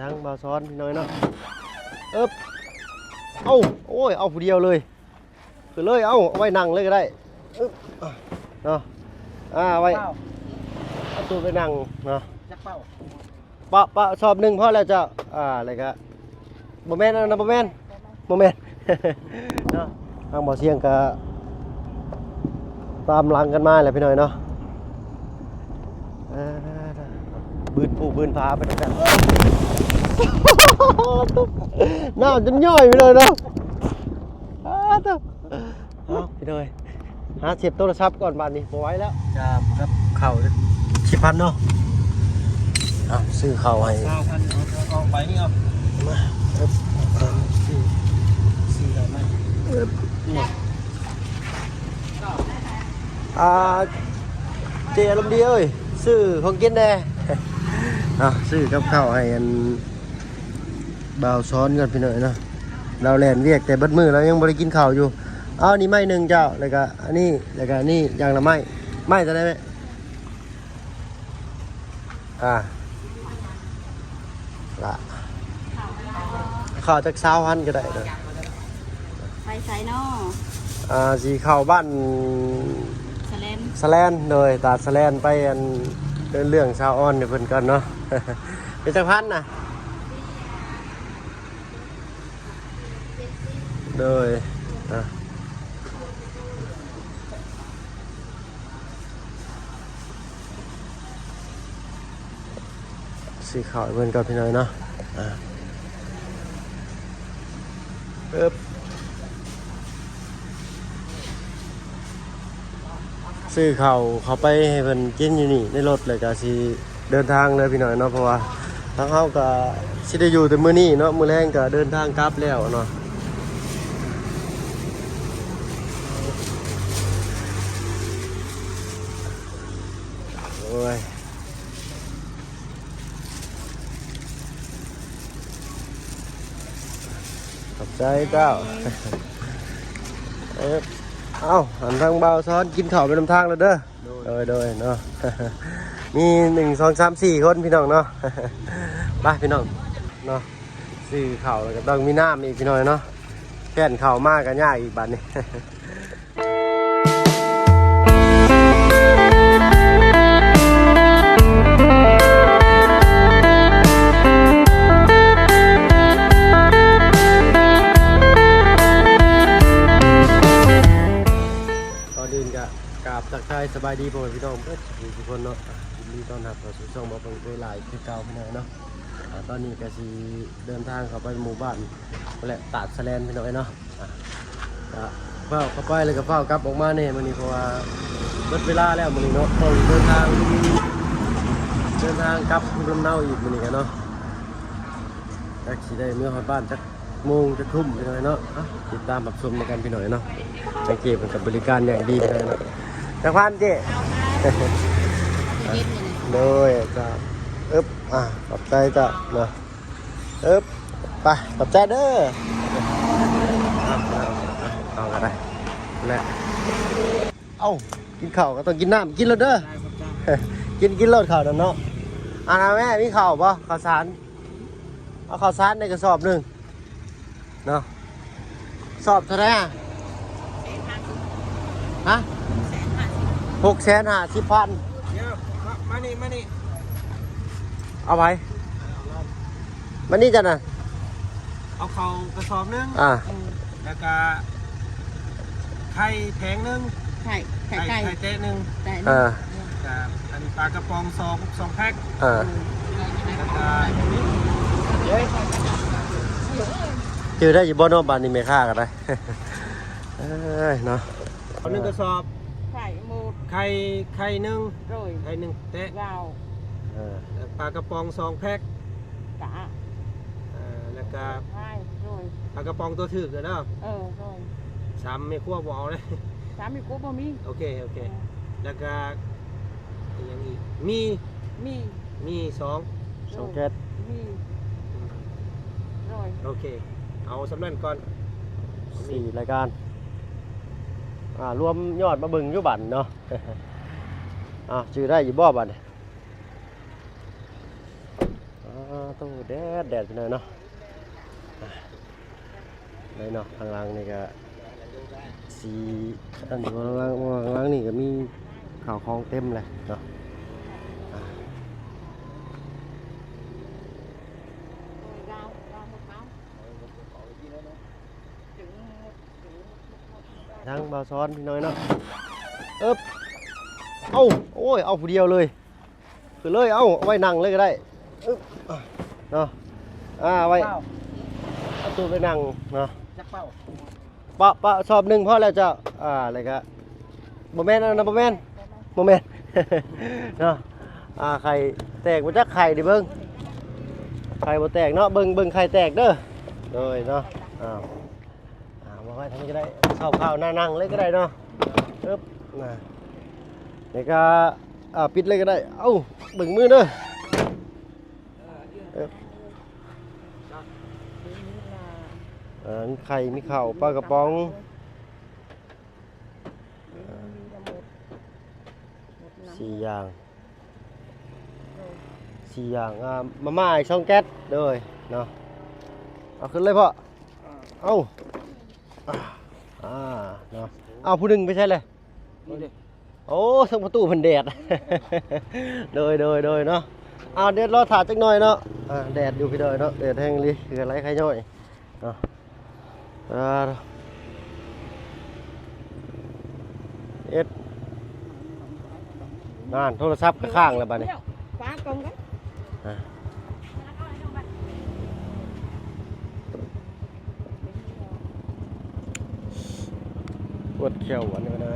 ທາງບ່າວສອນພີ່ນ້ອງເນາະ. ເອີບ ເອົ້າ ໂອ້ຍ ເອົາຜູ້ດຽວເລີຍ ຂຶ້ນເລີຍ. ເອົາ ເອົາໄວ້ນັ່ງເລີຍກໍໄດ້. ອຶບ ເນາະ ອ່າ ໄວ້ ເອົາຕູ້ໄປນັ່ງເນາະ. ຈັກເປົ້າ? ປະ ປະສອບໜຶ່ງພໍແລ້ວເຈົ້າ. ອ່າ ແລ້ວກະ ບໍ່ແມ່ນ ອັນນັ້ນບໍ່ແມ່ນ ບໍ່ແມ່ນ ເນາະ. ທາງບໍ່ສຽງກະຕາມຫຼັງກັນມາແຫຼະພີ່ນ້ອງເນາະ. ອ່າ ບືນພູບືນຜາໄປນຳກັນ. ນ້ຳຈົນຍ້ອຍໄປເລີຍເນາະ. ອ້າ ເອົາ ພີ່ນ້ອງເອີຍ ຫາເກັບໂທລະສັບກ່ອນບາດນີ້ ບໍ່ໄຫວແລ້ວ. ຈາມກັບເຂົ້າສິບພັນເນາະ. ເອົາ ຊື້ເຂົ້າໃຫ້ຊາວພັນ. ເອົາ ເອົາໄປນີ້ເອົາ ມາ ເອີບ ຊື້ ຊື້ໄດ້ໄໝ? ເອີບ ນີ້ ອ່າ ເຈ້ອາລົມດີເອີຍ ຊື້ຂອງກິນແດ່. ເອົາ ຊື້ກັບເຂົ້າໃຫ້ອັນ ບ່າວສອນກ່ອນພີ່ນ້ອງເນາະ. ລາວແລ່ນວຽກແຕ່ເບິດມື້ ລາວຍັງບໍ່ໄດ້ກິນເຂົ້າຢູ່. ເອົາ ນີ້ໄມ້ໜຶ່ງເຈົ້າ ແລ້ວກະອັນນີ້ ແລ້ວກະອັນນີ້ຢ່າງລະໄມ້. ໄມ້ເທົ່າໃດແມ່? ອ່າ ລະ ເຂົ້າຈັກຊາວພັນກໍໄດ້ເດີ. ໄປໃສເນາະ? ອ່າ ຊິເຂົ້າບ້ານສະແລນ ສະແລນ ໂດຍ ຕາດສະແລນ ໄປອັນເດີ່ນເລື່ອງຊາວອອນໃຫ້ເພິ່ນກ່ອນເນາະ. ເປັນຈັກພັນນະ? ໂດຍ ອ່ະ ຊື້ເຂົ້າໃຫ້ເພິ່ນກ່ອນພີ່ນ້ອງເນາະ. ອ່າ ເອີບ ຊື້ເຂົ້າເຂົ້າໄປໃຫ້ເພິ່ນກິນຢູ່ນີ້ໃນລົດ ແລ້ວກະຊິເດີນທາງເລີຍພີ່ນ້ອງເນາະ. ເພາະວ່າທາງເຮົາກະຊິໄດ້ຢູ່ແຕ່ມື້ນີ້ເນາະ ມື້ແລງກະເດີນທາງກັບແລ້ວເນາະ. ໂອ້ຍ ຂອບໃຈເຈົ້າ. ເອີ ເອົ້າ ອັນທາງບ່າວສອນກິນເຂົ້າໄປນຳທາງແລ້ວເດີ. ໂດຍ ໂດຍ ໂດຍເນາະ. ມີ ໜຶ່ງ ສອງ ສາມ ສີ່ ຄົນພີ່ນ້ອງເນາະ. ໄປພີ່ນ້ອງເນາະ ຊື້ເຂົ້າແລ້ວກໍຕ້ອງມີນ້ຳອີກພີ່ນ້ອງເນາະ. ແລ່ນເຂົ້າມາກໍຍາກອີກບາດນີ້. ກ່ອນອື່ນກະກາບທັກທາຍສະບາຍດີພໍ່ແມ່ພີ່ນ້ອງເບິດສູ່ທຸກຄົນເນາະ. ຍິນດີຕ້ອນຮັບເຂົ້າສູ່ຊ່ອງບ່າວເພິ່ງເອື້ອຍຫຼາຍຄືເກົ່າພີ່ນ້ອງເນາະ. ອ່າ ຕອນນີ້ກະຊິເດີນທາງເຂົ້າໄປໝູ່ບ້ານ ແລະ ຕາດສະແລນພີ່ນ້ອງເອີຍເນາະ. ອ່າ ກະຟ້າວເຂົ້າໄປແລ້ວກະຟ້າວກັບອອກມາແດ່ມື້ນີ້ ເພາະວ່າເບິດເວລາແລ້ວມື້ນີ້ເນາະ. ຕ້ອງເດີນທາງ ເດີນທາງກັບພູນລຳເນົາອີກມື້ນີ້ກະເນາະ. ຈັກຊິໄດ້ເມືອຮອດບ້ານຈັກໂມງຈັກທຸ່ມພີ່ນ້ອງເນາະ. ອ່ະ ຕິດຕາມຮັບຊົມນຳກັນພີ່ນ້ອງເນາະ. ທາງເຈ້ເພິ່ນກະບໍລິການຢ່າງດີພີ່ນ້ອງເນາະ. ຈັກພັນເຈ້? ໂດຍ ເຈົ້າ. ອຶບ ອ່າ ຂອບໃຈເຈົ້າເນາະ. ເອີບ ໄປ ຂອບໃຈເດີ. ເອົາ ເອົາ ເອົາ ເອົາກໍໄດ້ແຫຼະ. ເອົ້າ ກິນເຂົ້າກໍຕ້ອງກິນນ້ຳ ກິນໂລດເດີ. ກິນ ກິນໂລດເຂົ້ານັ້ນເນາະ. ອັນນັ້ນແມ່ ມີເຂົ້າບໍ່? ເຂົ້າສານ ເອົາເຂົ້າສານໃນກະສອບໜຶ່ງເນາະ. ສອບເທົ່າໃດອະ? ຮະ? ຫົກແສນຫ້າສິບພັນ. ດຽວ ມາ ມານີ້ ມານີ້ ເອົາໄປ ມານີ້ຈ້ະນະ. ເອົາເຂົ້າກະສອບໜຶ່ງ ອ່າ ແລ້ວກະໄຂ່ແຜງໜຶ່ງ ໄຂ່ ໄຂ່ ໄຂ່ ໄຂ່ແຕະໜຶ່ງ ແຕະໜຶ່ງ ອ່າ ກະອັນປາກະປ໋ອງສອງ ສອງແພັກ ອ່າ ແລ້ວກະ ຈື່ໄດ້ຢູ່ບໍ່ເນາະ ບາດນີ້ແມ່ຄ້າກໍໄດ້. ເອີຍເນາະ ເອົາໜຶ່ງກະສອບ ໄຂ່ໝົດ ໄຂ່ ໄຂ່ໜຶ່ງ ໂດຍ ໄຂ່ໜຶ່ງແຕະ ເຈົ້າ ເອີ ແລ້ວປາກະປ໋ອງສອງແພັກ ກະ ເອີ ແລ້ວກະ ໂດຍ ປາກະປ໋ອງຕົວຖືກເດີເນາະ ເອີ ໂດຍ ສາມແມ່ຄົວບໍ່ເອົາເດ້ ສາມແມ່ຄົວບໍ່ມີ ໂອເຄ ໂອເຄ ເອີ ແລ້ວກະ ອີ່ຫຍັງອີກ ມີ ມີ ມີສອງ ສອງແກັດ ມີ ອືມ ໂດຍ ໂອເຄ ເອົາສ່ຳນັ້ນກ່ອນ ສີ່ລາຍການ ອ່າ ລວມຍອດມາເບິ່ງຢູ່ບັດເນາະ ອ່າ ຈື່ໄດ້ຢູ່ບໍ່ບັດນີ້? ອ່າ ໂອ້ ແດດ ແດດ ພີ່ນ້ອງເນາະ ໄດ້ເນາະ. ທາງຫຼັງນີ້ກະສີ ອັນນີ້ ທາງຫຼັງ ທາງຫຼັງນີ້ກະມີເຂົ້າຂອງເຕັມເລີຍເນາະ. ທາງບ່າວສອນ ພີ່ນ້ອງເນາະ ເອີບ ເອົ້າ ໂອ້ຍ ເອົາຜູ້ດຽວເລີຍ ຄືເລີຍ ເອົາ ເອົາໄວ້ນັ່ງເລີຍກໍໄດ້ ອຶບ ເນາະ ອ່າ ໄວ້ ເອົາຕູ້ໄປນັ່ງເນາະ ຈັກເປົ້າ ປະ ປະສອບໜຶ່ງພໍແລ້ວເຈົ້າ ອ່າ ແລ້ວກະ ບໍ່ແມ່ນ ອັນນັ້ນບໍ່ແມ່ນ ບໍ່ແມ່ນ ເນາະ ອ່າ ໄຂ່ແຕກບໍ່ຈັກ ໄຂ່ດິເບິ່ງ ໄຂ່ບໍ່ແຕກເນາະ ເບິ່ງ ເບິ່ງໄຂ່ແຕກເດີ ໂດຍເນາະ ອ່າ ອ່າ ມາໄວ້ທາງນີ້ກໍໄດ້ ເຂົ້າໆ ໜ້ານັ່ງເລີຍກໍໄດ້ເນາະ ເອີບ ນະ ນີ້ກໍ ອ່າ ປິດເລີຍກໍໄດ້ ເອົ້າ ເບິ່ງມືເດີ ເອີບ ອ່າ ມີໄຂ່ ມີເຂົ້າ ປາກະປ໋ອງ ອ່າ ສີ່ຢ່າງ ສີ່ຢ່າງ ອ່າ ມາມ່າອີກສອງແກັດ ໂດຍເນາະ ເອົາຂຶ້ນເລີຍພໍ່ ເອົາ ອ່າ ເນາະ ເອົາ ຜູ້ໜຶ່ງໄປໃສລະ ນີ້ເດ້ ໂອ້ ທາງປະຕູເພິ່ນແດດ ໂດຍ ໂດຍ ໂດຍເນາະ ເອົາ ດຽວລໍຖ້າຈັກໜ້ອຍເນາະ ອ່າ ແດດຢູ່ພີ່ນ້ອງເນາະ ແດດແຮງອີ່ຫຼີ ເຫື່ອໄຫຼໄຂ່ຍ້ອຍ ເນາະ ອ່າ ເອັດ ນັ້ນ ໂທລະສັບກໍຄ້າງແລ້ວບາດນີ້ ຟ້າກົງກັນ ອ່າ ປວດແຂ້ວອັນນີ້ກໍໄດ້.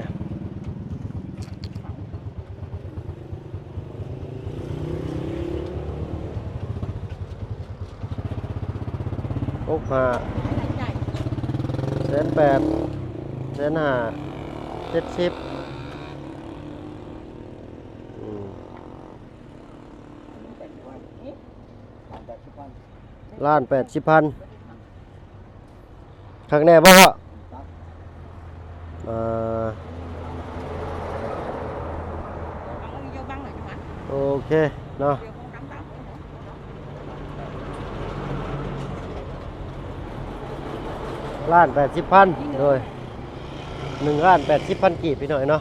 ຫົກຫ້າ ແສນແປດ ແສນຫ້າ ເຈັດສິບ ອືມ ລ້ານແປດສິບພັນ ຄັກແນ່ບໍ່? ເອີ ໂອເຄເນາະ ລ້ານແປດສິບພັນ ໂດຍ ໜຶ່ງລ້ານແປດສິບພັນກີບ ພີ່ນ້ອງເນາະ.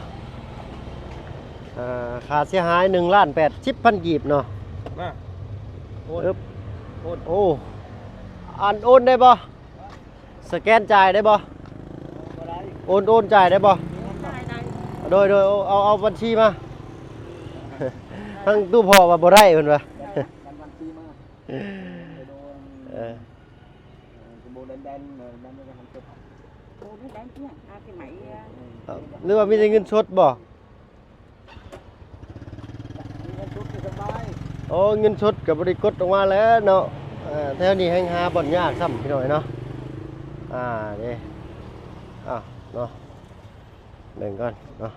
ອ່າ ຄ່າເສຍຫາຍ ໜຶ່ງລ້ານແປດສິບພັນກີບເນາະ ນະ ໂອນ ເອີບ ໂອນ ໂອ້ ອັນໂອນໄດ້ບໍ່? ສະແກນຈ່າຍໄດ້ບໍ່? ບໍ່ໄດ້ ໂອນ ໂອນຈ່າຍໄດ້ບໍ່? ຈ່າຍໄດ້ ໂດຍ ໂດຍ ເອົາ ເອົາ ເອົາບັນຊີມາ ທາງຕູ້ພໍ່ວ່າບໍ່ໄດ້ເພິ່ນວ່າ ກັນບັນຊີມາ ເອີ ໂອນແດນໆ ເອີ ນັ້ນກໍມັນຈົບ ໂອນແດນໆ ອາ ຊິໃໝ ເອີ ຫຼືວ່າມີແຕ່ເງິນສົດບໍ່? ເງິນສົດກໍສະບາຍ ໂອ້ ເງິນສົດກໍບໍ່ໄດ້ກົດອອກມາແລ້ວເນາະ ເອີ ແຖວນີ້ແຮ່ງຫາບ່ອນຍາກຊ້ຳ ພີ່ນ້ອງເນາະ ອ່າ ເດ້ ອ້າວ ເນາະ ເບິ່ງກ່ອນເນາະ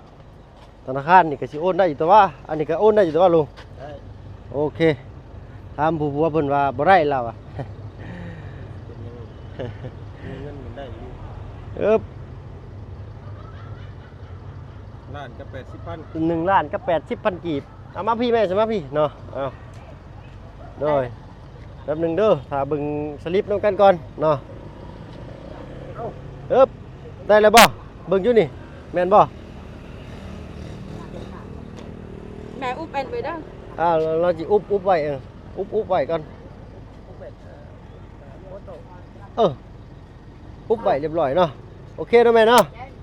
ທະນາຄານນີ້ກໍຊິໂອນໄດ້ຢູ່ຕົວະ ອັນນີ້ກໍໂອນໄດ້ຢູ່ຕົວະລຸງ ໄດ້ ໂອເຄ ຖາມຜູ້ຜົວເພິ່ນວ່າບໍ່ໄດ້ລາວວ່າ ເປັນຫຍັງ ມີເງິນມັນໄດ້ຢູ່ ເອີບ ລ້ານກັບແປດສິບພັນ ໜຶ່ງລ້ານກັບແປດສິບພັນກີບ ເອົາມາພີ້ແມ່ ສະມາພີ້ເນາະ ເອົາ ໂດຍ ແປັບໜຶ່ງເດີ ຖ້າເບິ່ງສະລິບນຳກັນກ່ອນເນາະ ເອີບ ໄດ້ແລ້ວບໍ່? ເບິ່ງຢູ່ນີ້ ແມ່ນບໍ່? ແມ່ອຸບແອນໄວ້ເດີ ອ່າ ລາວ ລາວຊິອຸບ ອຸບໄວ້ ເອີ ອຸບ ອຸບໄວ້ກ່ອນ ເອີ ອຸບໄວ້ລຽບລ້ອຍເນາະ ໂອເຄເນາະແມ່ເນາະ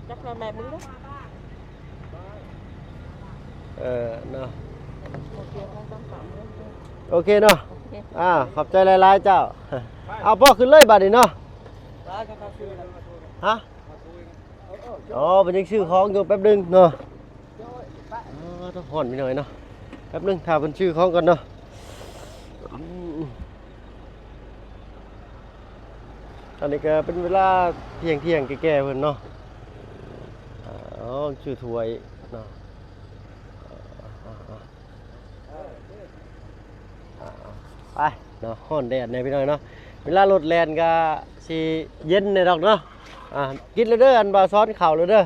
ຈັກແມ່ເບິ່ງເດີ ເອີ ເນາະ ໂອເຄເນາະ ໂອເຄ ອ່າ ຂອບໃຈຫຼາຍໆ ເຈົ້າ ເອົາ ພໍ່ຂຶ້ນເລີຍບາດນີ້ເນາະ ຮະ ອໍ ເພິ່ນຍັງຊື້ຂອງຢູ່ ແປັບໜຶ່ງເນາະ ອໍ ຮ້ອນ ພີ່ນ້ອງເນາະ ແປັບໜຶ່ງ ຖ້າເພິ່ນຊື້ຂອງກ່ອນເນາະ ອືມ ອັນນີ້ກໍເປັນເວລາທ່ຽງໆ ແກ່ໆ ເພິ່ນເນາະ ອໍ ຊື້ຖ້ວຍເນາະ ອ່າ ໄປເນາະ ຮ້ອນແດດແດ່ພີ່ນ້ອງເນາະ ເວລາລົດແລ່ນກໍຊິເຢັນແດ່ດອກເນາະ ອ່າ ກິນແລ້ວເດີ ອັນບ່າວສອນເຂົ້າແລ້ວເດີ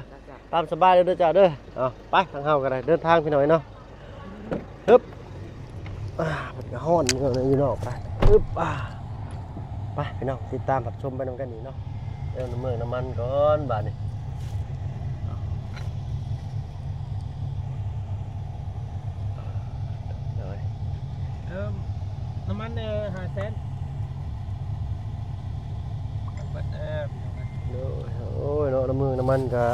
ຕາມສະບາຍເດີເຈົ້າເດີ ເອົາ ໄປ ທາງເຮົາກໍໄດ້ເດີນທາງພີ່ນ້ອງເນາະ ຮຶບ ອ່າ ມັນກໍຮ້ອນຢູ່ເນາະ ຢູ່ນອກໄປ ອຶບ ອ່າ ໄປພີ່ນ້ອງ ຕິດຕາມຮັບຊົມໄປນຳກັນອີກເນາະ. ເຕີມນ້ຳມັນກ່ອນບາດນີ້. ໂດຍ ເຕີມນ້ຳມັນແດ່ ຫ້າແສນ ເບິດແລ້ວ. ໂດຍ ໂອ້ຍເນາະ ນ້ຳມັນ ນ້ຳມັນກະ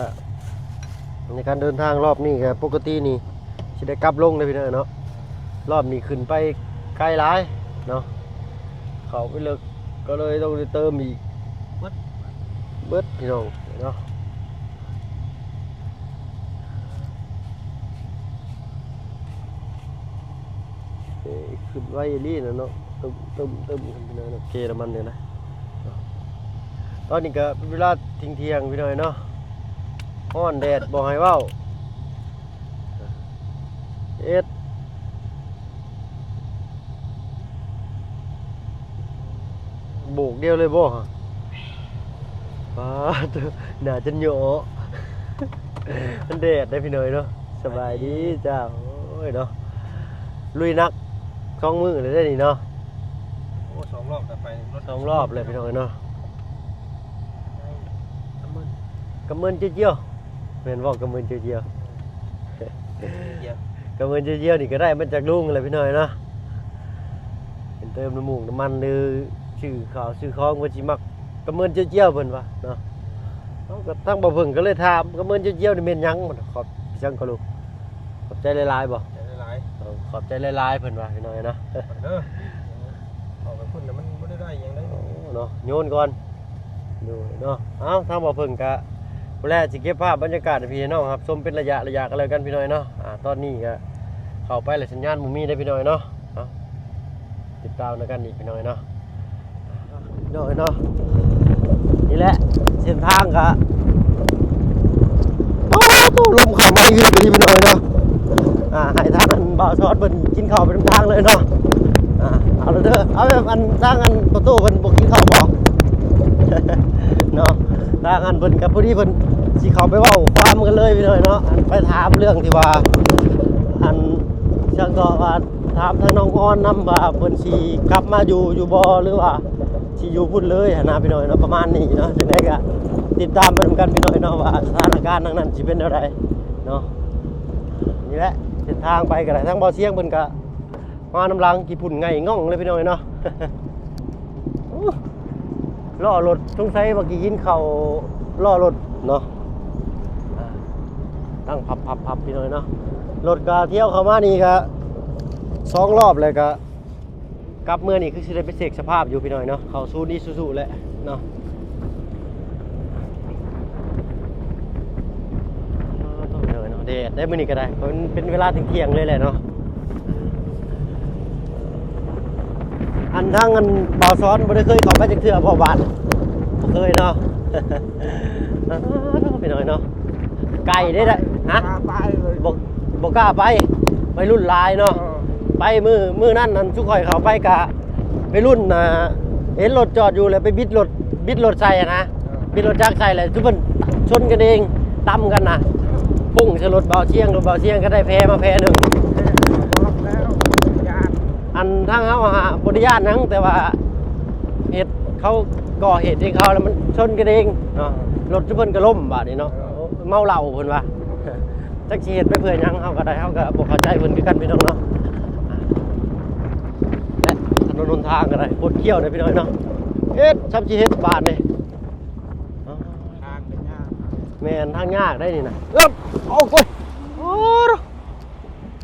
ໃນການເດີນທາງລອບນີ້ກະ ປົກກະຕິນີ້ຊິໄດ້ກັບລົງເດ້ພີ່ນ້ອງເນາະ. ລອບນີ້ຂຶ້ນໄປໄກຫຼາຍເນາະ ເຂົ້າໄປເລິກ ກໍເລີຍຕ້ອງໄດ້ເຕີມອີກ. ເບິດ ເບິດພີ່ນ້ອງເນາະ. ເອີ ຂຶ້ນໄວອີ່ຫຼີນະເນາະ ຕຶມໆໆ ຂຶ້ນໄປເລີຍເນາະ ເກນ້ຳມັນນີ້ນະ. ຕອນນີ້ກະເປັນເວລາທ່ຽງໆ ພີ່ນ້ອງເນາະ ຮ້ອນແດດບໍ່ໃຫ້ເວົ້າ. ເອັດ ໂບກດຽວເລີຍບໍ່ຫະ? ປາດ ໜ້າຈົນຫຍໍ້ ມັນແດດເດ້ພີ່ນ້ອງເນາະ. ສະບາຍດີເຈົ້າ. ໂອ້ຍເນາະ ລຸຍໜັກສອງມື້ແລ້ວເດ້ນີ້ເນາະ. ໂອ້ ສອງລອບແລ້ວ ໄປລົດສອງລອບແລ້ວພີ່ນ້ອງເນາະ. ກຳເງິນ ກຳເງິນຈຽວໆ ແມ່ນບໍ່? ກຳເງິນຈຽວໆ ກຳເງິນຈຽວໆ ນີ້ກໍໄດ້ມາຈາກລຸງຫັ້ນແຫຼະພີ່ນ້ອງເນາະ. ເປັນເຕີມນ້ຳມັນ ນ້ຳມັນ ຫຼື ຊື້ເຂົ້າຊື້ຂອງ ເພິ່ນຊິມັກກຳເງິນຈຽວໆ ເພິ່ນວ່າເນາະ. ເຮົາກໍ ທາງບ່າວເຜິ້ງກໍເລີຍຖາມ ກຳເງິນຈຽວໆ ນີ້ແມ່ນຫຍັງ? ຂອບ ຫຍັງກໍລູກ? ຂອບໃຈຫຼາຍໆ ບໍ່? ໃຈຫຼາຍໆ ເອີ ຂອບໃຈຫຼາຍໆ ເພິ່ນວ່າພີ່ນ້ອງເນາະ. ເອີ ອອກໄປພຸ້ນແລ້ວມັນບໍ່ໄດ້ໄດ້ຫຍັງໄດ໋ ໂອ້ ເນາະ ໂຍນກ່ອນ. ໂດຍເນາະ ເອົ້າ ທາງບ່າວເຜິ້ງກະ ພຸ້ນແຫຼະ ຊິເກັບພາບບັນຍາກາດໃຫ້ພີ່ໃຫ້ນ້ອງຮັບຊົມເປັນໄລຍະໆ ກັນແລ້ວກັນພີ່ນ້ອງເນາະ. ອ່າ ຕອນນີ້ກະເຂົ້າໄປແລ້ວສັນຍານບໍ່ມີເດ້ພີ່ນ້ອງເນາະ. ເອົ້າ ຕິດຕາມນຳກັນອີກພີ່ນ້ອງເນາະ. ພີ່ນ້ອງເນາະ ນີ້ແຫຼະເສັ້ນທາງກະ ໂອ້ ລົມເຂົ້າມາອີກພີ່ນ້ອງເນາະ. ອ່າ ໃຫ້ທາງອັນບ່າວຊອດເພິ່ນກິນເຂົ້າໄປນຳທາງເລີຍເນາະ. ອ່າ ເອົາເດີ ເອົາແບບອັນທາງອັນປະຕູເພິ່ນບໍ່ກິນເຂົ້າບໍ່ເນາະ. ທາງອັນເພິ່ນກໍພໍດີເພິ່ນຊິເຂົ້າໄປເວົ້າຄວາມກັນເລີຍພີ່ນ້ອງເນາະ. ອັນໄປຖາມເລື່ອງທີ່ວ່າ ອັນ ຫຍັງກໍວ່າ ຖາມທາງນ້ອງອອນນຳວ່າເພິ່ນຊິກັບມາຢູ່ ຢູ່ບໍ່ ຫຼືວ່າຊິຢູ່ພຸ້ນເລີຍຫັ້ນນະພີ່ນ້ອງເນາະ ປະມານນີ້ເນາະ. ຈັ່ງໃດກໍຕິດຕາມໄປນຳກັນພີ່ນ້ອງເນາະ ວ່າສະຖານະການທາງນັ້ນຊິເປັນແນວໃດເນາະ. ນີ້ແຫຼະເສັ້ນທາງໄປກໍໄດ້ ທາງບ່າວຊຽງເພິ່ນກໍມານຳຫຼັງ ຂີ້ຝຸ່ນໄງ່ງ່ອງເລີຍພີ່ນ້ອງເນາະ. ໂອ້ ລໍ້ລົດ ສົງໄສວ່າຂີ້ຫີນເຂົ້າລໍ້ລົດເນາະ. ອ່າ ຕັ້ງພັບໆໆ ພີ່ນ້ອງເນາະ. ລົດກະທ່ຽວເຂົ້າມານີ້ກະສອງລອບ ແລ້ວກະກັບເມືອນີ້ຄືຊິໄດ້ໄປເຊັກສະພາບຢູ່ພີ່ນ້ອງເນາະ. ເຂົ້າສູນອີຊູຊູແຫຼະເນາະ. ແດດໄດ໋ມື້ນີ້ກໍໄດ້ ເພາະມັນເປັນເວລາທ່ຽງໆ ເລີຍແຫຼະເນາະ. ອັນທາງອັນບ່າວຊອນບໍ່ໄດ້ເຄີຍເຂົ້າໄປຈັກເທື່ອບໍ່ບ້ານ? ບໍ່ເຄີຍເນາະ. ອ້າວ ພີ່ນ້ອງເນາະ ໄກເດ້ ຮະ? ບໍ່ ບໍ່ກ້າໄປ ໄວລຸ້ນຫຼາຍເນາະ. ເອີ ໄປມື້ ມື້ນັ້ນນັ້ນ ຊຸມຂ້ອຍເຂົ້າໄປກະໄວລຸ້ນນະ ເຫັນລົດຈອດຢູ່ແລ້ວໄປບິດລົດ ບິດລົດໃສ່ຫັ້ນນະ. ເອີ ບິດລົດຈັກໃສ່ແລ້ວ ຊຸມເພິ່ນຊົນກັນເອງ ຕຳກັນນະ ເອີ ພຸ້ງໃສ່ລົດບ່າວຊຽງ ລົດບ່າວຊຽງກໍໄດ້ແຜມາແຜໜຶ່ງ. ເອີ ບອກແລ້ວ ຢ້ານ ອັນທາງເຮົາຫາບໍ່ໄດ້ຢ້ານຫຍັງ ແຕ່ວ່າເຮັດ ເຂົາກໍ່ເຫດເອງເຂົາ ແລ້ວມັນຊົນກັນເອງເນາະ. ລົດຊຸມເພິ່ນກໍລົ້ມບາດນີ້ເນາະ. ເອີ ເມົາເຫຼົ້າເພິ່ນວ່າ ຈັກຊິເຮັດໄປເພື່ອຫຍັງ ເຮົາກໍໄດ້ ເຮົາກໍບໍ່ເຂົ້າໃຈເພິ່ນຄືກັນພີ່ນ້ອງເນາະ. ແລະຖະໜົນຫົນທາງກໍໄດ້ຄົດຄ້ຽວເດ້ພີ່ນ້ອງເນາະ. ເຮັດ ຊ່ຳຊິເຮັດບາດນີ້ ທາງກໍຍາກ ແມ່ນ ທາງຍາກໄດ໋ນີ້ນະ. ເອີບ ໂອ້ຍ ໂອ້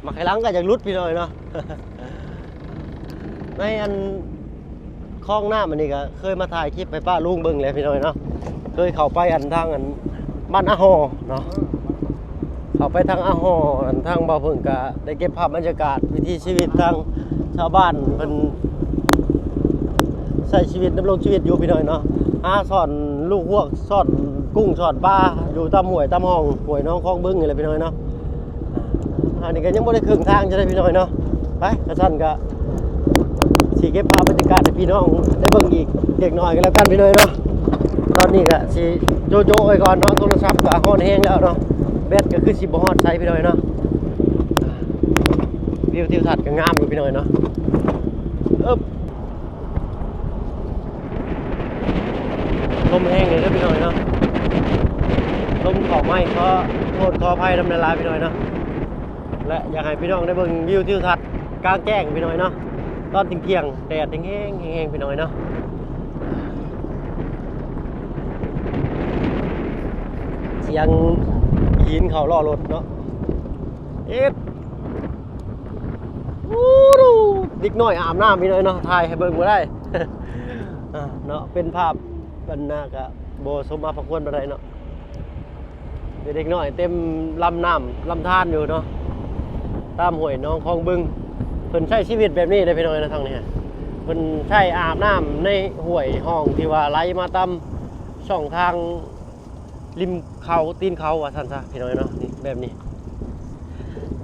ໝາກໄຂ່ຫຼັງກໍຢາກຫຼຸດພີ່ນ້ອງເນາະ. ໃນອັນ ຄອງນ້ຳອັນນີ້ກໍເຄີຍມາຖ່າຍຄລິບໃຫ້ປ້າລຸງເບິ່ງແລ້ວພີ່ນ້ອງເນາະ. ເຄີຍເຂົ້າໄປອັນທາງອັນບ້ານອາຫໍ່ເນາະ ເຂົ້າໄປທາງອາຫໍ່ ອັນທາງບ່າວເຜິ້ງກໍໄດ້ເກັບພາບບັນຍາກາດວິຖີຊີວິດທາງຊາວບ້ານເພິ່ນໃຊ້ຊີວິດ ດຳລົງຊີວິດຢູ່ພີ່ນ້ອງເນາະ. ຫາຊ່ອນລູກຮວກ ຊ່ອນກຸ້ງ ຊ່ອນປາຢູ່ຕາມຫ້ວຍຕາມຮ່ອງ ຫ້ວຍໜອງຄອງບຶງນີ້ແຫຼະພີ່ນ້ອງເນາະ. ອັນນີ້ກໍຍັງບໍ່ໄດ້ເຄິ່ງທາງຈະໄດ້ພີ່ນ້ອງເນາະ. ໄປ ຄັນຊັ້ນກໍຊິເກັບພາບບັນຍາກາດໃຫ້ພີ່ນ້ອງໄດ້ເບິ່ງອີກເລັກນ້ອຍກໍແລ້ວກັນພີ່ນ້ອງເນາະ. ຕອນນີ້ກໍຊິໂຈະໆໄວ້ກ່ອນເນາະ ໂທລະສັບກໍຮ້ອນແຮງແລ້ວເນາະ ແບັດກໍຄືຊິບໍ່ຮອດໃສພີ່ນ້ອງເນາະ. ວິວທິວທັດກໍງາມຢູ່ພີ່ນ້ອງເນາະ. ເອີບ ລົມແຮງເດີພີ່ນ້ອງເນາະ ລົມເຂົ້າໄມ້ ຂໍໂທດຂໍອະໄພນຳຫຼາຍໆ ພີ່ນ້ອງເນາະ ແລະ ຢາກໃຫ້ພີ່ນ້ອງໄດ້ເບິ່ງວິວທິວທັດກາງແຈ້ງພີ່ນ້ອງເນາະ ຕອນທ່ຽງໆ ແດດແຮງໆ ແຮງໆ ພີ່ນ້ອງເນາະ ສຽງຫີນເຂົ້າລໍ້ລົດເນາະ ເອັດ ໂອ້ ເດັກນ້ອຍອາບນ້ຳພີ່ນ້ອງເນາະ ຖ່າຍໃຫ້ເບິ່ງບໍ່ໄດ້ ອ່າ ເນາະ ເປັນພາບອັນນາກະບໍ່ສົມມາພາຄວນປານໃດເນາະ ເປັນເດັກນ້ອຍເຕັມລຳນ້ຳລຳທານຢູ່ເນາະ ຕາມຫ້ວຍໜອງຄອງບຶງ ເພິ່ນໃຊ້ຊີວິດແບບນີ້ເດ້ພີ່ນ້ອງເນາະ ທາງນີ້ ເພິ່ນໃຊ້ອາບນ້ຳໃນຫ້ວຍຮ່ອງທີ່ວ່າໄຫຼມາຕາມຊ່ອງທາງ ລິມເຂົາ ຕີນເຂົາວ່າຊັ້ນຊະ ພີ່ນ້ອງເນາະ ນີ້ແບບນີ້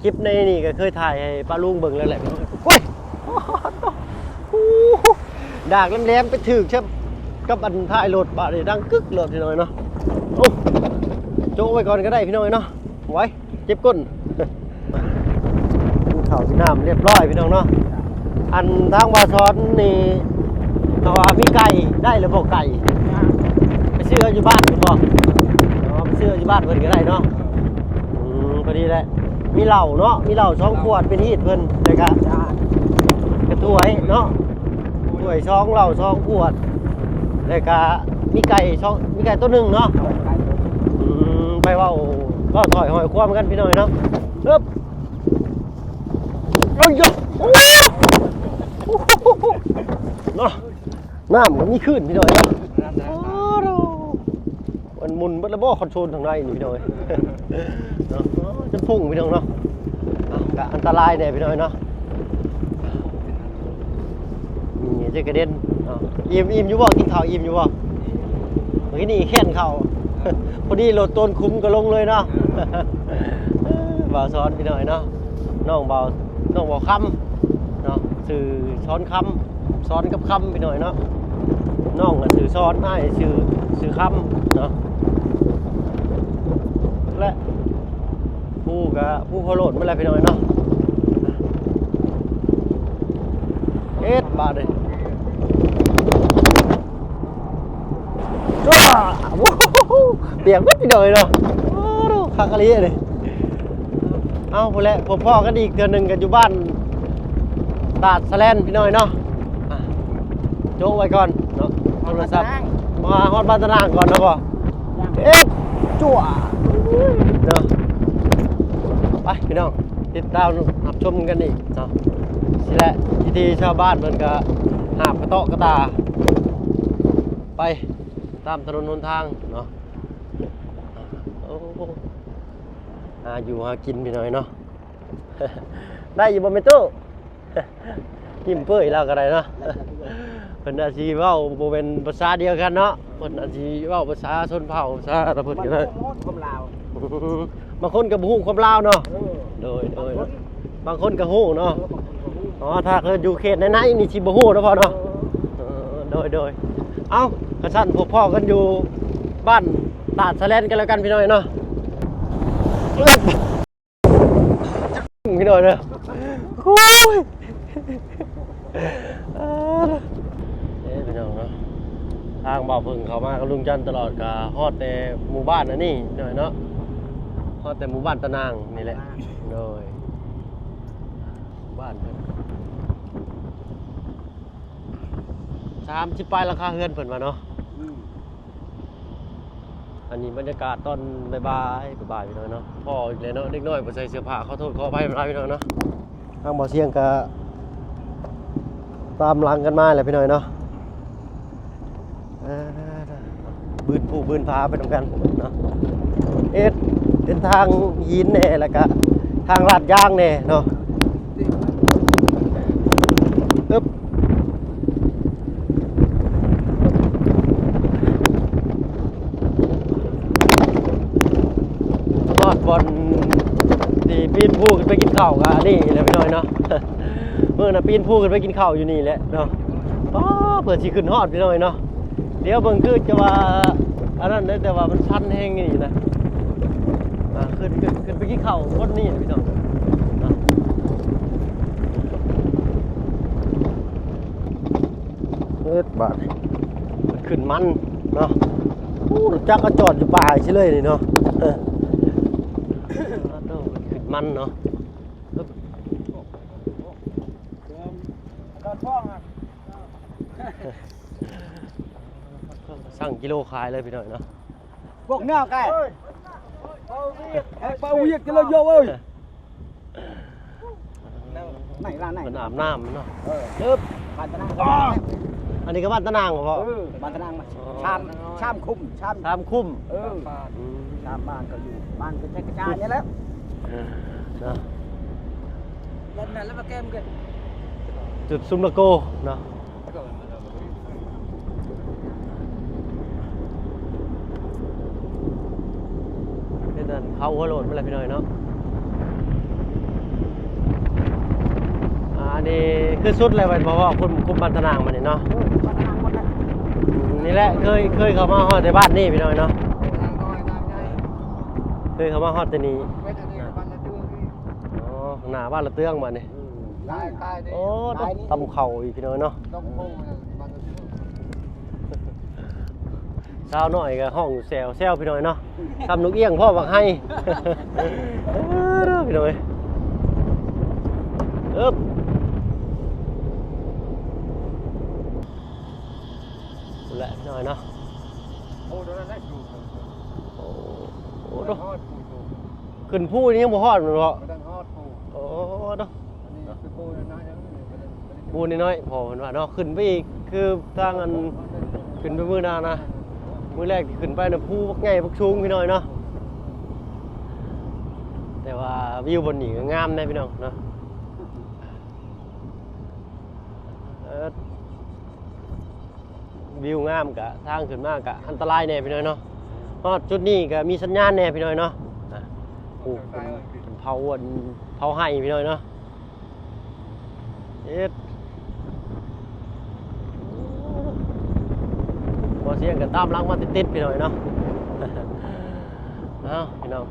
ຄລິບໃນນີ້ກໍເຄີຍຖ່າຍໃຫ້ປ້າລຸງເບິ່ງແລ້ວແຫຼະ ພີ່ນ້ອງ ໂອ້ຍ ດາກແຫຼມໆ ໄປຖືກຊະກັບອັນທ້າຍລົດ ບາດນີ້ດັງກຶກໂລດ ພີ່ນ້ອງເນາະ ໂອ້ ໂຈະໄວ້ກ່ອນກໍໄດ້ ພີ່ນ້ອງເນາະ ໄວ້ ເຈັບກົ້ນ ກິນເຂົ້າກິນນ້ຳຮຽບຮ້ອຍພີ່ນ້ອງເນາະ ອັນທາງບ່າວສອນນີ້ ເຂົາວ່າມີໄກ່ ໄດ້ແລ້ວບໍ່ໄກ່ ໄປຊື້ເອົາຢູ່ບ້ານພຸ້ນບໍ່ ອໍ ໄປຊື້ເອົາຢູ່ບ້ານເພິ່ນກໍໄດ້ເນາະ ອືມ ພໍດີແຫຼະ ມີເຫຼົ້າເນາະ ມີເຫຼົ້າສອງຂວດເປັນຮີດເພິ່ນ ແລ້ວກະ ກະຖ້ວຍເນາະ ຖ້ວຍສອງ ເຫຼົ້າສອງຂວດ ແລ້ວກະມີໄກ່ສອງ ມີໄກ່ໂຕໜຶ່ງເນາະ ອືມ ໄປເວົ້າ ເວົ້າຖອຍຫອຍຄວາມກັນພີ່ນ້ອງເນາະ ເອີບ ໂອ້ຍ ໂອ້ ເນາະ ນ້ຳກໍມີຄື້ນພີ່ນ້ອງເນາະ ໂອ້ໂຫ ມັນໝຸ່ນເບິດແລ້ວບໍ່ ຄອນໂຊນທາງໃນນີ້ພີ່ນ້ອງເອີຍ ເນາະ ຈະພຸ້ງພີ່ນ້ອງເນາະ ເອົາ ກະອັນຕະລາຍແດ່ພີ່ນ້ອງເນາະ ນີ້ຈະກະເດັນເນາະ ອີ່ມ ອີ່ມຢູ່ບໍ່? ກິນເຂົ້າອີ່ມຢູ່ບໍ່? ມື້ກີ້ນີ້ແຄ້ນເຂົ້າ ພໍດີລົດໂຕນຂຸມກໍລົງເລີຍເນາະ ບ່າວສອນພີ່ນ້ອງເນາະ ນ້ອງບ່າວ ນ້ອງບ່າວຄຳເນາະ ຊື່ສອນຄຳ ສອນກັບຄຳພີ່ນ້ອງເນາະ ນ້ອງກໍຊື່ສອນ ອ້າຍຊື່ ຊື່ຄຳເນາະ ແລະ ພູກະ ພູໂຄໂລນໝົດແລ້ວພີ່ນ້ອງເນາະ ເຮັດບາດນີ້ ຈ້າ ໂອ້ໂຫ ປຽກເບິດພີ່ນ້ອງເນາະ ໂອ້ໂຫ ຄັກອີ່ຫຼີເດ ເອົາ ພຸ້ນແຫຼະ ພົບພໍ້ກັນອີກເທື່ອໜຶ່ງກັນຢູ່ບ້ານຕາດສະແລນພີ່ນ້ອງເນາະ ອ່ະ ໂຈະໄວ້ກ່ອນເນາະ ໂທລະສັບ ມາຮອດບ້ານຕານາງກ່ອນເນາະ ເຮັດ ຈົວ ເນາະ ໄປພີ່ນ້ອງ ຕິດຕາມຮັບຊົມກັນອີກເນາະ ຊີ້ແຫຼະ ວິຖີຊາວບ້ານເພິ່ນກະຫາບກະເຕາະກະຕາ ໄປຕາມຖະໜົນຫົນທາງເນາະ ໂອ້ ຫາຢູ່ຫາກິນພີ່ນ້ອງເນາະ ໄດ້ຢູ່ບໍ່ແມ່ຕູ້? ຍິ້ມເປີ້ຍລາວກໍໄດ້ເນາະ ເພິ່ນອາດຊິເວົ້າບໍ່ແມ່ນພາສາດຽວກັນເນາະ ເພິ່ນອາດຊິເວົ້າພາສາຊົນເຜົ່າ ພາສາລາວເພິ່ນກໍໄດ້ ຄວາມລາວ ບາງຄົນກໍບໍ່ຮູ້ຄວາມລາວເນາະ ເອີ ໂດຍ ໂດຍ ບາງຄົນກໍຮູ້ເນາະ ເອີ ບາງຄົນກໍຮູ້ ອໍ ຖ້າເກີດຢູ່ເຂດໃນໆນີ້ຊິບໍ່ຮູ້ເນາະພໍ່ເນາະ ເອີ ເອີ ໂດຍ ໂດຍ ເອົ້າ ຄັນຊັ້ນພົບພໍ້ກັນຢູ່ບ້ານຕາດສະແລນກັນແລ້ວກັນພີ່ນ້ອງເນາະ ພີ່ນ້ອງເດີ ໂອ້ຍ ເອີ ເອີ ພີ່ນ້ອງເນາະ ທາງບ່າວເພິ່ງເຂົ້າມາກັບລຸງຈັນຕະຫຼອດ ກະຮອດແຕ່ໝູ່ບ້ານອັນນີ້ໜ້ອຍເນາະ ຮອດແຕ່ໝູ່ບ້ານຕານາງນີ້ແຫຼະ ໂດຍ ບ້ານເພິ່ນ ສາມສິບປາຍຫຼັງຄາເຮືອນເພິ່ນວ່າເນາະ ອືມ ອັນນີ້ບັນຍາກາດຕອນບ່າຍໆ ບ່າຍໆ ພີ່ນ້ອງເນາະ ພໍ້ອີກແລ້ວເນາະ ເດັກນ້ອຍບໍ່ໃສ່ເສື້ອຜ້າ ຂໍໂທດຂໍອະໄພຫຼາຍໆ ພີ່ນ້ອງເນາະ ທາງບ່າວຊຽງກະຕາມຫຼັງກັນມາແຫຼະ ພີ່ນ້ອງເນາະ ອ່າ ບືນພູບືນຜາໄປນຳກັນເນາະ ເຮັດເປັນທາງຫີນແດ່ ແລ້ວກະທາງລາດຢາງແດ່ເນາະ ອຶບ ຮອດບ່ອນທີ່ປີນພູຂຶ້ນໄປກິນເຂົ້າກະນີ້ແຫຼະ ພີ່ນ້ອງເນາະ ມື້ນັ້ນປີນພູຂຶ້ນໄປກິນເຂົ້າຢູ່ນີ້ແຫຼະເນາະ ປ້າ ເພື່ອຊິຂຶ້ນຮອດ ພີ່ນ້ອງເນາະ ດຽວເບິ່ງຄືຈະວ່າອັນນັ້ນເດ້ ແຕ່ວ່າມັນຊັນແຮງນີ້ນະ ອ່າ ຂຶ້ນ ຂຶ້ນ ຂຶ້ນໄປກິນເຂົ້າບົນນີ້ພີ່ນ້ອງເນາະ ເຮັດບາດນີ້ ມັນຂຶ້ນມັນ ເນາະ. ໂອ້ ລົດຈັກກໍຈອດຢູ່ປ່າຊິເລີຍນີ້ເນາະ. ເອີ ຂຶ້ນມັນເນາະ. ສັ່ງກິໂລຂາຍເລີຍພີ່ນ້ອງເນາະ. ພວກເນື້ອໄກ່ ໄປຫວຽດກັນເລີຍໂຍເອີຍ. ໄໝລະໄໝ ເພິ່ນອາບນ້ຳເນາະ. ເອີ ເອີບ ບ້ານຕະນາງ. ອັນນີ້ກໍບ້ານຕະນາງບໍ່ພໍ່? ເອີ ບ້ານຕະນາງ. ອໍ ຊາມ ຊາມຄຸ້ມ ຊາມ ຊາມຄຸ້ມ. ເອີ ອືມ ຊາມບ້ານກໍຢູ່ ບ້ານກໍແຈກກະຈາຍນີ້ແຫຼະ. ເອີ ເນາະ ເຫຼັ້ນນັ້ນແລ້ວມາແກ້ມກັນ ຈຸດຊຸມລະໂກເນາະ. ເຮັດອັນເຜົາຫົວໂລດມາແລ້ວພີ່ນ້ອງເນາະ. ອ່າ ອັນນີ້ຄືສຸດແລ້ວແມ່ນບໍ່ພໍ່? ຄຸມ ຄຸມບ້ານຕະນາງມານີ້ເນາະ. ເອີ ບ້ານຕະນາງໝົດແລ້ວ. ອືມ ນີ້ແຫຼະ ເຄີຍ ເຄີຍເຂົ້າມາຮອດແຕ່ບ້ານນີ້ພີ່ນ້ອງເນາະ. ເຄີຍເຂົ້າມາຮອດແຕ່ນີ້. ອໍ ໜ້າບ້ານລະເຕືອງບັດນີ້. ອືມ ໂອ້ ຕຳເຂົ້າອີກພີ່ນ້ອງເນາະ. ສາວນ້ອຍກໍຮ້ອງແຊວໆ ພີ່ນ້ອງເນາະ. ສ່ຳນົກອຽງພໍ້ບັກໄຮ. ເອີ ເດີພີ່ນ້ອງເອີຍ. ເອີບ ພຸ້ນແຫຼະພີ່ນ້ອງເນາະ. ໂອ້ ໂດ ຂຶ້ນພູນີ້ຍັງບໍ່ຮອດແມ່ນບໍ່? ບໍ່ທັນຮອດພູ. ໂອ້ ໂດ. ພູນ້ອຍໆ ພໍເພິ່ນວ່າເນາະ. ຂຶ້ນໄປອີກ ຄືທາງອັນ ຂຶ້ນໄປມື້ໜ້ານະ. ມື້ແລກທີ່ຂຶ້ນໄປນະ ພູບັກໃຫຍ່ບັກສູງພີ່ນ້ອງເນາະ. ແຕ່ວ່າວິວບ່ອນນີ້ກໍງາມເດ້ພີ່ນ້ອງເນາະ. ເອີ ວິວງາມ ກະທາງຂຶ້ນມາກະອັນຕະລາຍແດ່ພີ່ນ້ອງເນາະ. ຮອດຈຸດນີ້ກະມີສັນຍານແດ່ພີ່ນ້ອງເນາະ. ອ່າ ໂອ້ ເພິ່ນເຜົາອັນ ເຜົາໄຮ່ພີ່ນ້ອງເນາະ. ເຮັດ ບໍ່ສຽງກະຕາມຫຼັງມາຕິດໆ ພີ່ນ້ອງເນາະ. ເອົາ ພີ່ນ້ອງ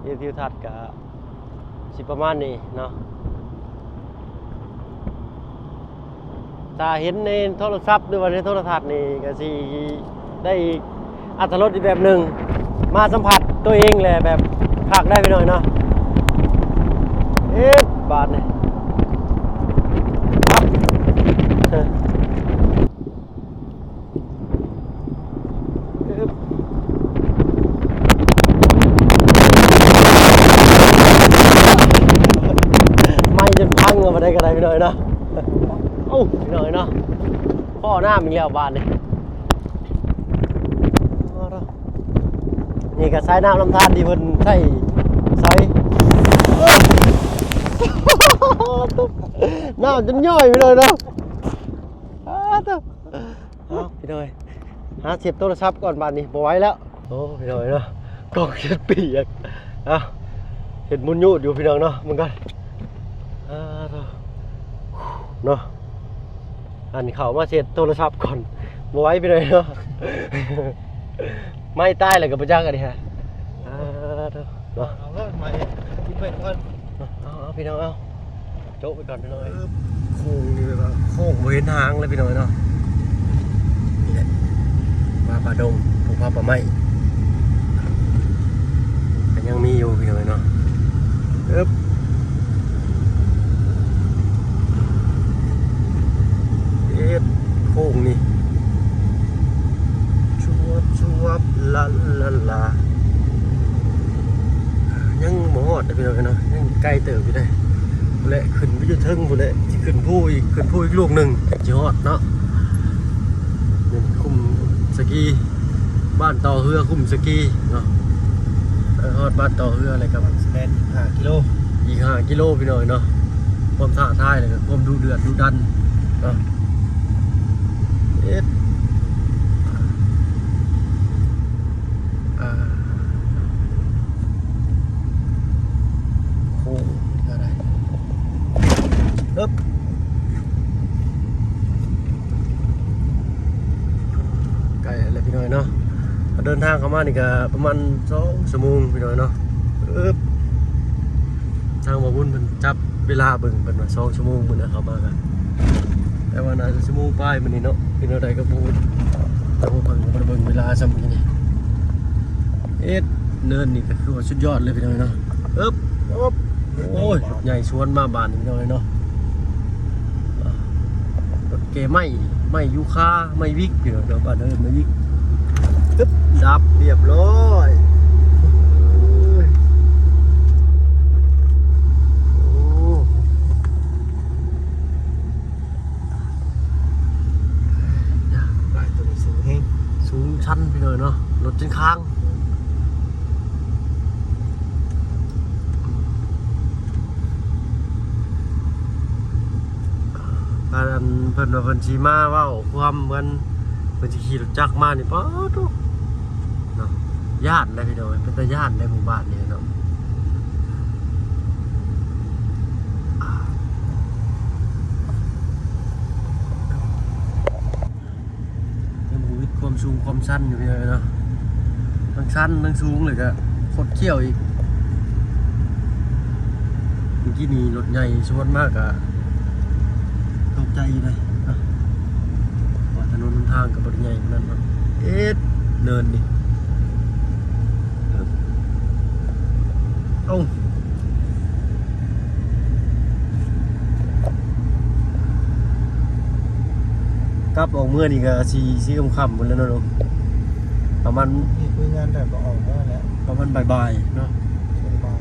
ວິວທິວທັດກະ ຊິປະມານນີ້ເນາະ. ຖ້າເຫັນໃນໂທລະສັບ ຫຼືວ່າໃນໂທລະທັດນີ້ ກໍຊິໄດ້ອີກອັດຕະລົດອີກແບບໜຶ່ງ. ມາສຳຜັດຕົວເອງແຫຼະ ແບບຄັກໄດ໋ພີ່ນ້ອງເນາະ. ເອ໊ະ ບາດນີ້ ປັບ ໄມ້ຈົນພັງເອົາມາໄດ້ກໍໄດ້ພີ່ນ້ອງເນາະ. ໂອ້ ພີ່ນ້ອງເນາະ ພໍ້ນ້ຳອີກແລ້ວບາດນີ້. ນີ້ກໍສາຍນ້ຳລຳທານທີ່ເພິ່ນໃຊ້ສອຍ ນ້ຳຈົນຍ້ອຍພີ່ນ້ອງເນາະ. ອ້າ ເອົາ ພີ່ນ້ອງເອີຍ ຫາເຊັດໂທລະສັບກ່ອນບາດນີ້ ບໍ່ໄຫວແລ້ວ. ໂອ້ ພີ່ນ້ອງເອີຍເນາະ ກ້ອງຈົນປຽກ. ເອົາ ເຮັດໝຸນຍູດຢູ່ພີ່ນ້ອງເນາະ ເບິ່ງກ່ອນ. ອ້າ ເນາະ ອັນເຂົ້າມາເຊັດໂທລະສັບກ່ອນ ບໍ່ໄຫວພີ່ນ້ອງເນາະ. ໄມ້ຕາຍແລ້ວກໍບໍ່ຈັກອັນນີ້ຮະ. ອ້າ ເນາະ ເອົາເລີຍ ໄມ້ກິນໄປກ່ອນ. ເອົາ ເອົາ ພີ່ນ້ອງ ເອົາ ໂຈະໄປກ່ອນພີ່ນ້ອງເອີຍ. ໂຄ້ງນີ້ແບບວ່າໂຄ້ງບໍ່ເຫັນຫາງເລີຍພີ່ນ້ອງເນາະ. ນີ້ແຫຼະ ມາປ່າດົງ ປູກຜາປ່າໄມ້ ກໍຍັງມີຢູ່ພີ່ນ້ອງເນາະ. ເອີບ ເອັດ ໂຄ້ງນີ້ ຊວບ ຊວບ ລາ ລາ ລາ. ຍັງບໍ່ຮອດເດ້ພີ່ນ້ອງເອີຍເນາະ ຍັງໄກເຕີບຢູ່ເດ້. ພຸ້ນແຫຼະ ຂຶ້ນໄປຢູ່ເທິງພຸ້ນແຫຼະ ຊິຂຶ້ນພູອີກ ຂຶ້ນພູອີກລູກໜຶ່ງ ຈັ່ງຊິຮອດເນາະ. ນີ້ຄຸ້ມສະກີ ບ້ານຕໍ່ເຮືອຄຸ້ມສະກີເນາະ. ເອີ ຮອດບ້ານຕໍ່ເຮືອແລ້ວກໍປະມານສິບແປດ ສິບຫ້າກິໂລ ອີກຫ້າກິໂລພີ່ນ້ອງເນາະ. ຄວາມທ້າທາຍ ແລ້ວກໍຄວາມດຸເດືອດດຸດັນເນາະ. ເອັດ ອ່າ ໂຄ້ງກໍໄດ້ ເອີບ ໃກ້ແລ້ວພີ່ນ້ອງເນາະ. ເດີນທາງເຂົ້າມານີ້ກໍປະມານສອງຊົ່ວໂມງພີ່ນ້ອງເນາະ. ເອີບ ທາງບ່າວບຸນເພິ່ນຈັບເວລາເບິ່ງ ເພິ່ນວ່າສອງຊົ່ວໂມງມື້ນະເຂົ້າມາກະ ແຕ່ວ່າໜ້າຈະຊົ່ວໂມງປາຍມື້ນີ້ເນາະ. ເປັນແນວໃດກໍບໍ່ຮູ້ ໂອ້ ເບິ່ງ ບໍ່ໄດ້ເບິ່ງເວລາຊ້ຳນີ້ ເອັດ ເນີນນີ້ກໍຄືວ່າສຸດຍອດເລີຍພີ່ນ້ອງເອີຍເນາະ. ເອີບ ໂອ້ຍ ໃຫຍ່ສວນມາບາດນີ້ພີ່ນ້ອງເອີຍເນາະ. ອ່າ ລົດແກ່ໄມ້ ໄມ້ຢູຄາ ໄມ້ວິກ ພີ່ນ້ອງເນາະ ບ້ານເຮົາເອີ້ນໄມ້ວິກ. ຕຶບ ດັບ ຮຽບຮ້ອຍ. ໂອ້ຍ ໂອ້ ປ້າຍໂຕນີ້ສູງແຮງ ສູງຊັນພີ່ນ້ອງເນາະ ລົດຈົນຄ້າງ. ອັນເພິ່ນວ່າເພິ່ນຊິມາເວົ້າຄວາມເພິ່ນ ເພິ່ນຊິຂີ່ລົດຈັກມານີ້ ປາດໂທ້ ເນາະ ຢ້ານເດ້ພີ່ນ້ອງ ເປັນຕາຢ້ານເດ້ໝູ່ບ້ານນີ້ເນາະ. ຍັງບໍ່ວິດຄວາມສູງຄວາມຊັນຢູ່ພີ່ນ້ອງເນາະ ທັງຊັນທັງສູງ ແລ້ວກະຄົດຄ້ຽວອີກ. ເມື່ອກີ້ນີ້ລົດໃຫຍ່ສວນມາກະຕົກໃຈຢູ່ເດ້ເນາະ ວ່າຖະໜົນຫົນທາງກະບໍ່ໄດ້ໃຫຍ່ປານນັ້ນເນາະ. ເອັດ ເນີນນີ້ ເອົ້າ ກັບອອກເມືອນີ້ກະສີ່ ສີ່ຄ່ຳໆພຸ້ນແຫຼະເນາະ ປະມານ ນີ້ຄຸຍງານແລ້ວກໍອອກມາແລ້ວ ປະມານບ່າຍໆເນາະ ບ່າຍ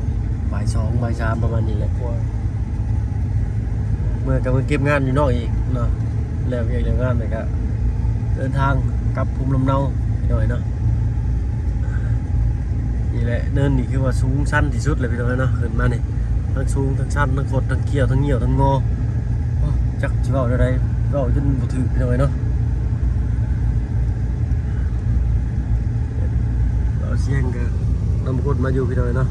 ບ່າຍສອງ ບ່າຍສາມ ປະມານນີ້ແຫຼະ. ເມືອກໍເມືອເກັບງານຢູ່ນອກອີກເນາະ ແລ້ວວຽກແລ້ວງານແລ້ວກໍເດີນທາງກັບພູມລຳເນົາພີ່ນ້ອງເນາະ. ນີ້ແຫຼະ ເນີນນີ້ຄືວ່າສູງຊັນທີ່ສຸດແຫຼະພີ່ນ້ອງເນາະ ຂຶ້ນມານີ້ ທັງສູງທັງຊັນ ທັງຄົດທັງຄ້ຽວ ທັງຍ່ຽວທັງງໍ ໂອ້ ຈັກຊິເວົ້າແນວໃດ ເວົ້າຈົນບໍ່ຖືກພີ່ນ້ອງເນາະ. ເອົາສຽງກໍນຳຄົນມາຢູ່ພີ່ນ້ອງເນາະ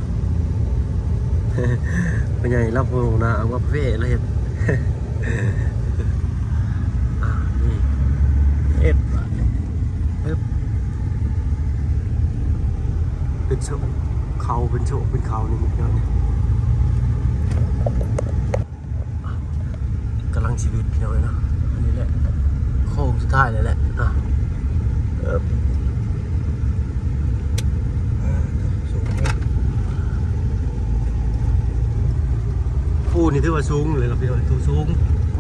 ພໍ່ໃຫຍ່ລາວຜູ້ໜ້າເອົາມາເຟລາວເຮັດ ອ່າ ນີ້ ເອັດ ບາດນີ້ ເອີບ ເປັນໂຊກ ເຂົາເປັນໂຊກເປັນເຂົານີ້ພີ່ນ້ອງ ກຳລັງຊີວິດພີ່ນ້ອງເອີຍເນາະ. ອັນນີ້ແຫຼະໂຄ້ງສຸດທ້າຍແລ້ວແຫຼະເນາະ. ເອີບ ພູນີ້ຖືວ່າສູງເລີຍເນາະພີ່ນ້ອງ ສູງ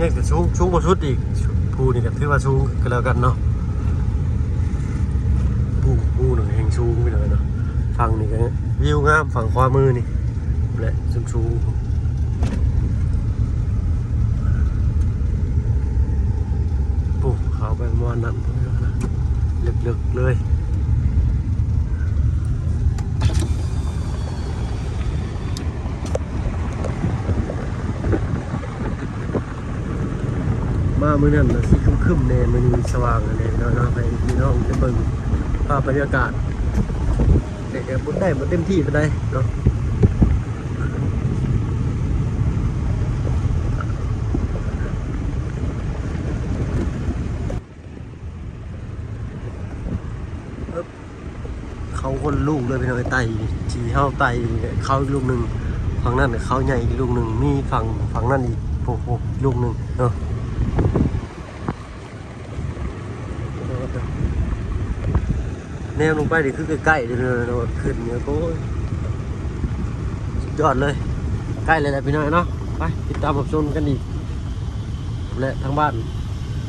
ຍັງແຕ່ສູງ ສູງບໍ່ສຸດອີກ. ພູນີ້ກໍຖືວ່າສູງກໍແລ້ວກັນເນາະ. ພູ ພູນັ້ນແຮ່ງສູງພີ່ນ້ອງເນາະ. ຝັ່ງນີ້ກໍວິວງາມ ຝັ່ງຂວາມືນີ້ ແລະ ສູງໆ ໂອ້ ເຂົ້າໄປປະມານນັ້ນ ເລິກໆ ເລີຍ. ມາມື້ນັ້ນນະຊິຄຶມໆແດ່ ມື້ນີ້ສະຫວ່າງແດ່ເນາະ ໃຫ້ພີ່ນ້ອງໄດ້ເບິ່ງພາບບັນຍາກາດ ແຕ່ກໍບໍ່ໄດ້ບໍ່ເຕັມທີ່ປານໃດເນາະ. ເອີບ ເຂົາຄົນລະລູກເລີຍພີ່ນ້ອງເອີຍ ໄຕ່ທີ່ເຮົາໄຕ່ເຂົາອີກລູກໜຶ່ງ ຝັ່ງນັ້ນເຂົາໃຫຍ່ອີກລູກໜຶ່ງ ມີຝັ່ງ ຝັ່ງນັ້ນອີກ ໂອ້ໂຫ ລູກໜຶ່ງເນາະ. ແນມລົງໄປນີ້ຄືໃກ້ໆເດີເນາະ ຂຶ້ນນີ້ ໂອ້ຍ ສຸດຍອດເລີຍ ໃກ້ແລ້ວແຫຼະພີ່ນ້ອງເນາະ. ໄປຕິດຕາມຮັບຊົມກັນອີກ ແລະ ທາງບ້ານ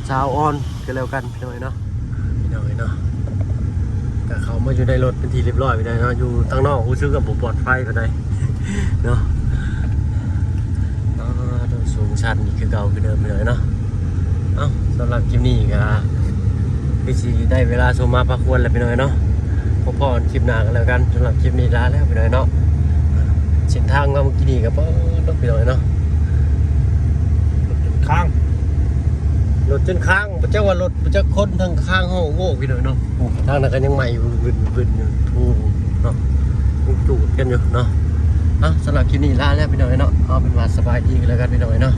ຊາວອອນກໍແລ້ວກັນ ພີ່ນ້ອງເອີຍເນາະ ພີ່ນ້ອງເອີຍເນາະ. ກໍເຂົ້າມາຢູ່ໃນລົດເປັນທີ່ຮຽບຮ້ອຍໄປໄດ້ເນາະ. ຢູ່ທາງນອກຮູ້ສຶກວ່າບໍ່ປອດໄພປານໃດເນາະ. ອ່າ ສູງຊັນອີກຄືເກົ່າຄືເດີມ ພີ່ນ້ອງເອີຍເນາະ. ເອົ້າ ສຳລັບຄລິບນີ້ກໍຄືຊິໄດ້ເວລາສົມມາພາຄວນແລ້ວ ພີ່ນ້ອງເອີຍເນາະ. ພໍ້ກັນຄລິບໜ້າກໍແລ້ວກັນ. ສຳລັບຄລິບນີ້ລາແລ້ວ ພີ່ນ້ອງເນາະ. ເສັ້ນທາງມາເມື່ອກີ້ນີ້ກໍປອດເນາະ ພີ່ນ້ອງເນາະ. ລົດຈົນຄ້າງ ລົດຈົນຄ້າງ ບໍ່ຈັກວ່າລົດ ບໍ່ຈັກຄົນ ທັງຄ້າງຮ້ອງໂວ້ ພີ່ນ້ອງເນາະ. ໂອ້ ທາງນັ້ນກໍຍັງໄໝ້ວຶນໆຢູ່ ໂອ້ ເນາະ ຍັງຈູດກັນຢູ່ເນາະ. ເອົ້າ ສຳລັບຄລິບນີ້ລາແລ້ວ ພີ່ນ້ອງເນາະ. ເອົາເປັນວ່າສະບາຍດີກັນແລ້ວກັນ ພີ່ນ້ອງເນາະ.